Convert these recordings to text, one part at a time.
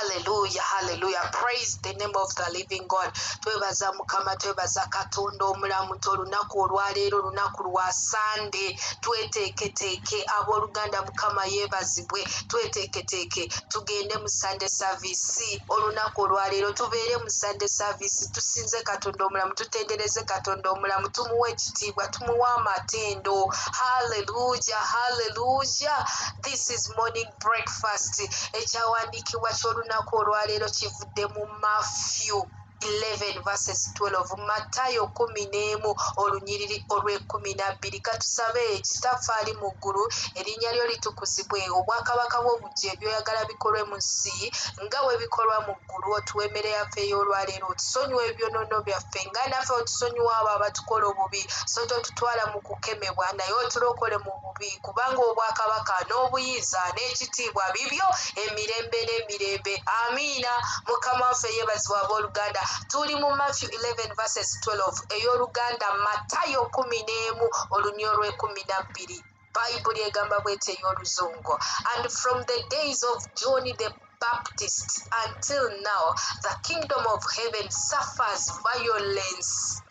Hallelujah, hallelujah. Praise the name of the living God. Twebaza Mukama, twebaza Katonda omulamu nti olunaku olwaleero lunaku lwa Sande. Tweteeketeeke abooluganda, Mukama yeebazibwe. Tweteeketeeke tugende mu Sunday service olunaku olwaleero, tubeere mu Sunday service, tusinze Katonda omulamu, tutendereze Katonda omulamu, tumuwe ekitiibwa, tumuwe amatendo. Hallelujah, hallelujah. This is morning breakfast. Ekyawandiikibwa ky'olunaku olwaleero kivudde mu Matthew 11 verses 12, Matayo 11 olunyiriri olw'12. Katusabe. Kitaffe ali mu ggulu, erinnya lyo litukuzibwe, obwakabaka bwo bujje, ebyoyagala bikolwe mu nsi nga bwe bikolwa mu ggulu. Otuwa emmere yaffe ey'olwaleero, otusonyiwa ebyonoono byaffe nga naffe otusonyiwa abo abatukola obubi, so totutwala mu kukemebwa, naye otulokole mu bubi, kubanga obwakabaka n'obuyinza n'ekitiibwa bibyo emirembe n'emirembe. Amiina. Mukama waffe yeebazibwa. Abooluganda, tuli mu Matthew 11 verses 12, ey'oluganda Matayo 11 oluny olw'12. Bayibuli egamba bweti ey'oluzungu: "And from the days of John the Baptist until now, the kingdom of heaven suffers violence,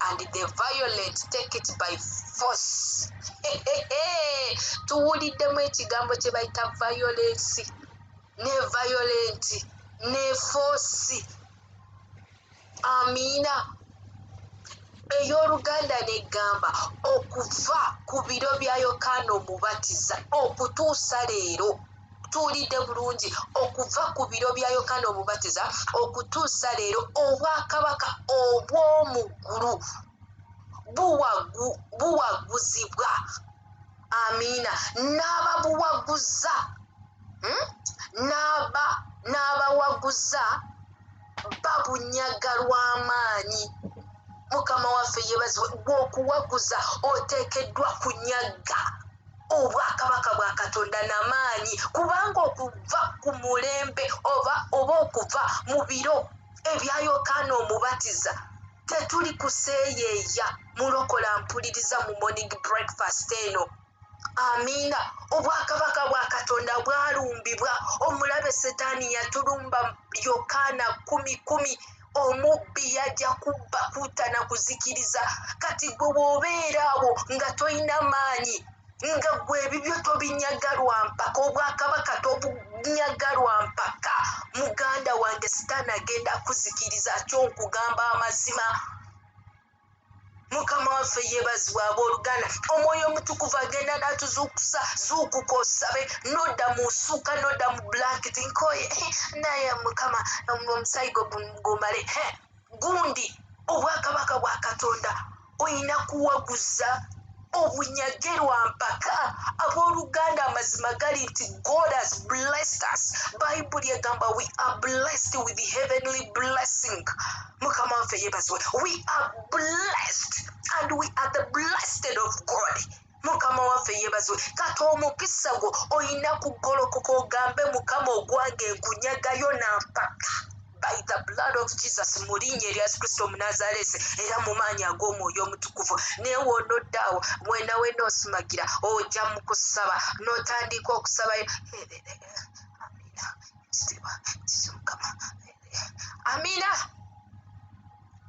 and the violent take it by force." Tuwuliddemu ekigambo kye bayita violence ne violent ne force. Amiina. Ey'oluganda negamba okuva ku biro bya Yokaana Omubatiza okutuusa leero. Tuwulidde bulungi? Okuva ku biro bya Yokaana Omubatiza okutuusa leero, obwakabaka obw'omu ggulu buwaguzibwa. Amiina. N'ababuwaguza, N'abawaguza babunyaga lw'amaanyi. Mukama waffe yebazibwe. Bw'okuwaguza oteekeddwa kunyaga obwakabaka bwa Katonda namaanyi, kubanga okuva ku mulembe oba okuva mu biro ebya Yokaana Omubatiza tetuli kuseeyeeya. Mulokola mpuliriza mu morning breakfast eno. Amiina. Obwakabaka bwa Katonda bwalumbibwa omulabe Setaani, yatulumba. Yokaana 10:10, omubbi yajja kubba, kutta na kuzikiriza. Kati gwe bw'obeera awo nga tolina maanyi, nga gwe ebibyo tobinyagalwa mpaka, obwakabaka tobunyagalwa mpaka, muganda wange, Sitaani agenda kuzikiriza. Kyonkugamba amazima. Mukama waffe yeebazibwa. Abooluganda, Omwoyo Omutukuvu agenda n'atuzuukusa. Zuukuka osabe, nodda mu nsuuka, nodda mu blanket, nkoye, naye Mukama omusayi gwe gumale gundi. Obwakabaka bwa Katonda olina kuwaguza, obunyagerwa mpaka. Abooluganda, amazima gali nti God has blessed us. Bayibuli egamba we are blessed with the heavenly blessing. Mukama waffe yeebazibwe. We are blessed and we are the blessed of God. Mukama waffe yeebazibwe. Kati omukisa gwo olina kugolokoka ogambe, "Mukama, ogwange nkunyagayo nampaka by the blood of Jesus, mu linnya erya Yesu Kristo Omunazalesi, era mu maanyi ag'Omwoyo Omutukuvu." Naye wonoddaawo wena wena osumagira, ojja mu kusaba n'otandika okusaba. Amina. Ekitiibwa kiki, Mukama. Amina.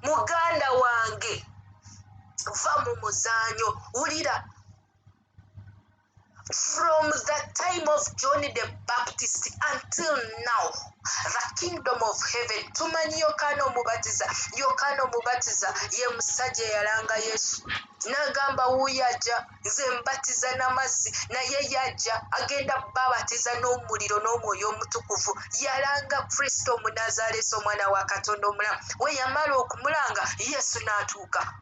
Muganda wange, va mu muzaanyo. Wulira, from the time of John the Baptist until now, the kingdom of heaven. Tumanyi Yokaana Omubatiza. Yokaana Omubatiza ye musajja eyalanga Yesu n'agamba, "Wuuyo ajja, nze mbatiza n'amazzi, naye yajja agenda babatiza n'omuliro n'Omwoyo Omutukuvu." Yalanga Kristo Omunazaalesi, omwana wa Katonda omulamu. We yamala okumulanga, Yesu n'atuuka.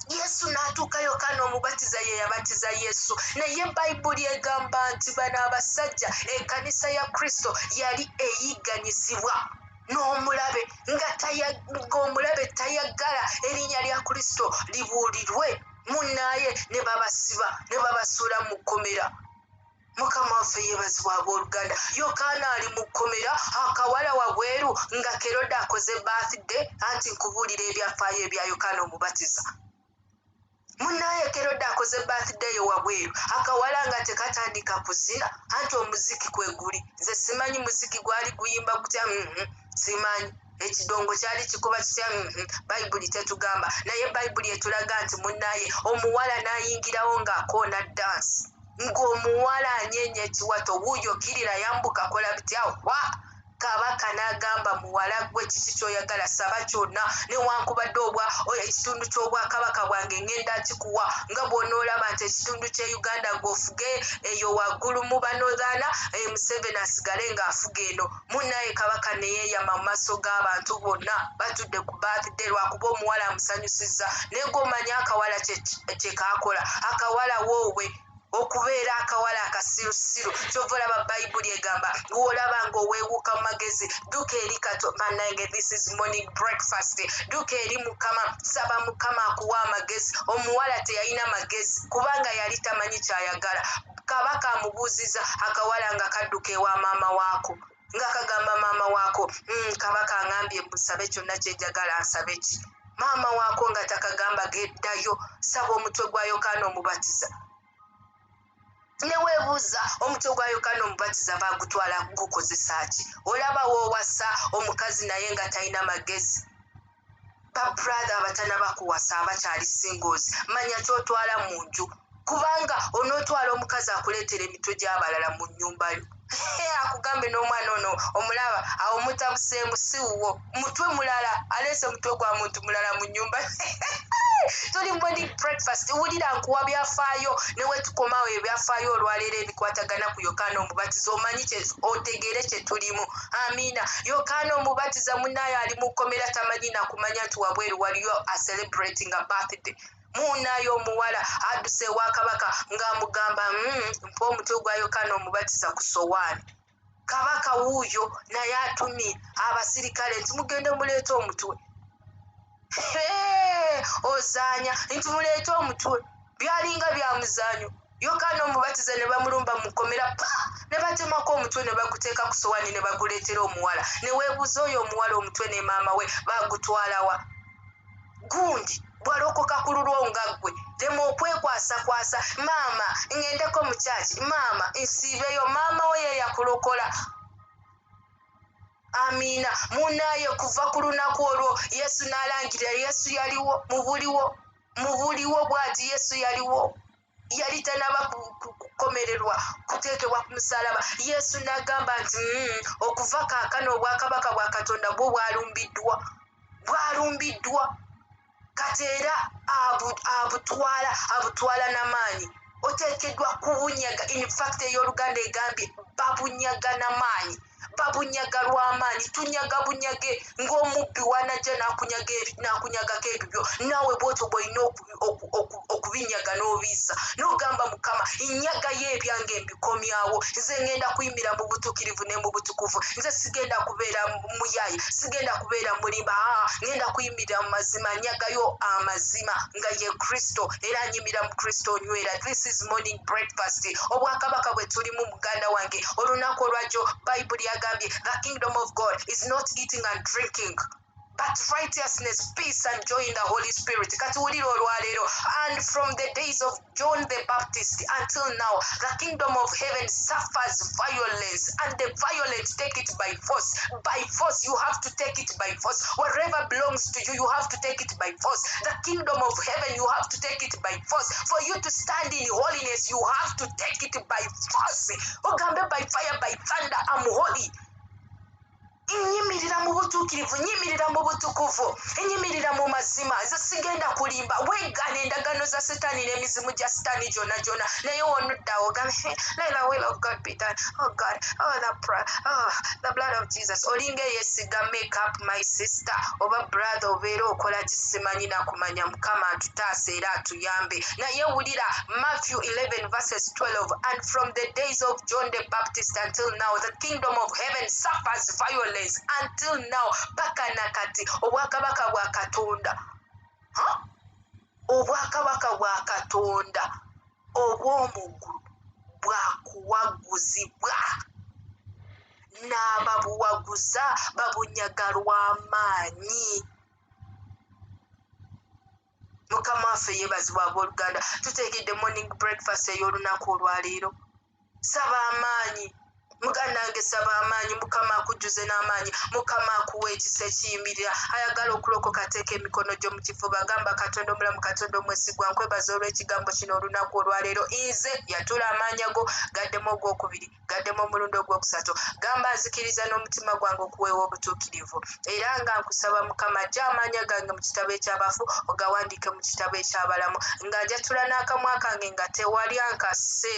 Yesu n'atuuka. Yokaana Omubatiza ye yabatiza Yesu. Naye Bayibuli egamba nti bano abasajja, ekkanisa ya Kristo yali eyigganyizibwa n'omulabe, ng'omulabe tayagala erinnya lya Kristo libuulirwe. Munnaaye, ne babasiba ne babasuula mu kkomera. Mukama waffe yeebazibwa. Abooluganda, Yokaana ali mu kkomera, akawala wabweru nga Kerode akoze birthday. Anti nkubuulira ebyafaayo ebya Yokaana Omubatiza. Munnaye Kerode akoze birthday wabweru, akawala nga tekatandika kuzina, anti omuziki kwe guli. Nze simanyi muziki gwali guyimba gutya, simanyi ekidongo kyali kikuba kitya, Bayibuli tetugamba, naye Bayibuli etulaga nti munnaye omuwala n'ayingirawo ng'akoona dansi, ng'omuwala anyeenya ekiwato, wuuyo kirira yambuka kola bitya wa. Kabaka n'agamba, muwala gwe kiki ky'oyagala? Saba kyonna, newankubadde obwa ekitundu ky'obwakabaka bwange ngenda kikuwa, nga bw'onoolaba nti ekitundu ky'e Uganda gw'ofuge eyo waggulu mu banothana, Museveni asigale ng'afuga eno. Munnaye kabaka ne yeeyama mu maaso g'abantu bonna batudde ku birthday lwakuba omuwala amusanyusizza. Naye gw'omanyi akawala kye kaakola? Akawala woowe okubeera akawala akasirusiru. Kyova olaba Bayibuli egamba, w'olaba ng'oweewuuka mu magezi, dduka eri kato. Bannange, this is morning breakfast. Dduka eri Mukama, saba Mukama akuwa amagezi. Omuwala teyalina magezi kubanga yali tamanyi kyayagala. Kabaka amubuuziza, akawala nga kadduka ewa maama waako nga kagamba maama waako, kabaka angambye musabe kyonna kyenjagala, nsabe ki?" Maama waako nga takagamba, "Geddayo, saba omutwe gwa Yokaana Omubatiza." Neweebuuza, omutwe gwa Yokaana Omubatiza bagutwala gukozesa ki? Olaba woowasa omukazi naye nga talina magezi. Babrother abatanaba kuwasa, abakyali singles, manya kyotwala mu nju, kubanga onootwala omukazi akuleetera emitwe gy'abalala mu nnyumba yo, akugambe n'omwana ono omulaba awo mutabuseemu, si wuwo, mutwe mulala, aleese mutwe gwa muntu mulala mu nnyumba. Tuli morning breakfast. Wulira, nkuwa byafaayo newetukomawo, ebyafaayo olwaleero ebikwatagana ku Yokaana Omubatiza, omanyi otegeere kye tulimu. Amiina. Yokaana Omubatiza munaayo ali mu kkomera, tamanyi nakumanya nti wabweru waliyo acelebrating a birthday. Munaayo omuwala adduse ewa kabaka ng'amugamba, mpa omutwe gwa Yokaana Omubatiza ku sowaani." Kabaka wuuyo naye atumye abasirikale nti, "Mugende muleete omutwe." Ozaanya nti muleete omutwe, byalinga bya muzaanyo. Yokaana Omubatiza ne bamulumba mu kkomera, pa ne batemako omutwe ne baguteeka ku sowaani ne baguleetera omuwala. Ne weebuuza, oyo omuwala omutwe ne maama we bagutwalawa? Gundi bwalokoka ku lulwo nga ggwe, lema okwekwasakwasa, "Maama, ŋŋendeko mu kyaki, maama, nsiibeyo." Maama we ye yakulokola? Amiina. Munaaye kuva ku lunaku olwo Yesu n'alangirira. Yesu yaliwo mu buliwo, mu buliwo bw'ati. Yesu yaliwo, yali tanaba kukomererwa, kuteekebwa ku musalaba. Yesu n'agamba nti, okuva kaakano obwakabaka bwa Katonda bwo bwalumbiddwa, bwalumbiddwa kati, era abutwala, abutwala n'amaanyi. Oteekeddwa kubunyaga." In fact, ey'oluganda egambye babunyaga n'amaanyi, babunyaga lw'amaanyi. Tunyaga bunyage ng'omubbi wanajja n'akunyagako ebibyo, naawe bwotyo bw'olina okubinyaga n'obiisa n'ogamba, "Mukama, nyagayo ebyange, mbikomyawo. Nze ngenda kuyimira mu butuukirivu ne mu butukuvu. Nze sigenda kubeera muyaaye, sigenda kubeera mulimba, ngenda kuyimirira mu mazima. Nyagayo amazima nga ye Kristo, era nyimira mu Kristo onywera." This is morning breakfast. Obwakabaka bwe tulimu, muganda wange, olunaku olwajjo Bayibuli yagambye, "The kingdom of God is not eating and drinking, but righteousness, peace and joy in the Holy Spirit." Kati wulira olwaleero, "And from the days of John the Baptist until now, the kingdom of heaven suffers violence, and the violent take it by force." By force, you have to take it by force. Whatever belongs to you, you have to take it by force. The kingdom of heaven, you have to take it by force. For you to stand in holiness, you have to take it by force. Ogambe, "By fire, by thunder, I'm holy. Nyimirira mu butuukirivu, nyimirira mu butukuvu, nyimirira mu mazima. Nze sigenda kulimba." Weegaana endagaano za Setaani n'emizimu gya Sitaani gyonna gyonna. Naye wonuddawo ogambe, "Let the will of God be done. Oh God, oh the prayer, oh the blood of Jesus." Olinga eyesiga makeup, my sister oba brother, obeera okola ki simanyi nakumanya. Mukama atutaasa era atuyambe. Naye wulira Matthew 11 verses 12, "And from the days of John the Baptist until now, the kingdom of heaven suffers violence." Until now, paka nakati, obwakabaka bwa Katonda, obwakabaka bwa Katonda obw'omuggulu bwakuwaguzibwa, n'ababuwaguza babunyaga lw'amaanyi. Mukama. Mukama waffe yeebazibwa. Abooluganda, tuteekedde morning breakfast ey'olunaku olwaleero. Saba amaanyi, muganda, saba amaanyi. Mukama akujjuze n'amaanyi, Mukama akuwa ekisa ekiyimirira. Ayagala okulokoka, teeka emikono gyo mu kifuba, gamba Katonda omulamu, Katonda omwesigwa, nkwebaza olw'ekigambo kino olunaku olwaleero. Nze yatula amaanya go, gaddemu ogwokubiri, gaddemu omulundi ogwokusatu. Gamba, nzikiriza n'omutima gwange okuweewa obutuukirivu, era nga nkusaba Mukama, ajja amaanya gange mu kitabo ekyabafu, ogawandiike mu kitabo ekyabalamu, nga njatula n'akamwa kange nga tewali ankase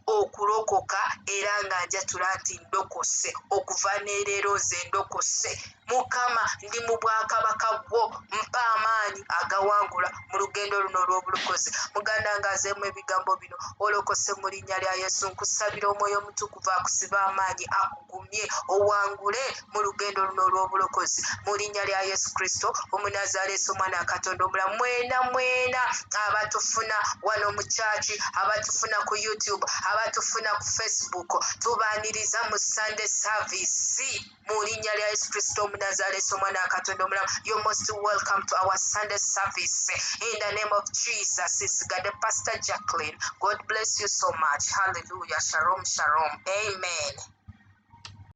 okulokoka, era nga njatula nti ndokose. Okuva neereero nze ndokose. Mukama, ndi mu bwakabaka bwo. Mpa amaanyi agawangula mu lugendo luno olw'obulokozi. Muganda nga azeemu ebigambo bino, olokose mu linnya lya Yesu. Nkusabira Omwoyo Omutukuvu akusiba amaanyi, akugumye, owangule mu lugendo luno olw'obulokozi, mu linnya lya Yesu Kristo Omunazaleesi, omwana wa Katonda omulamu. Mwena mwena abatufuna wano mu kyaki, abatufuna ku YouTube, abatufuna ku Facebook, tubaaniriza mu Sunday service mu linnya lya Yesu Kristo Omunazaleesi, omwana wa Katonda omulamu. You're most welcome to our Sunday service in the name of Jesus. Nsigadde Pastor Jacqueline. God bless you so much. Hallelujah. Shalom, shalom. Amen.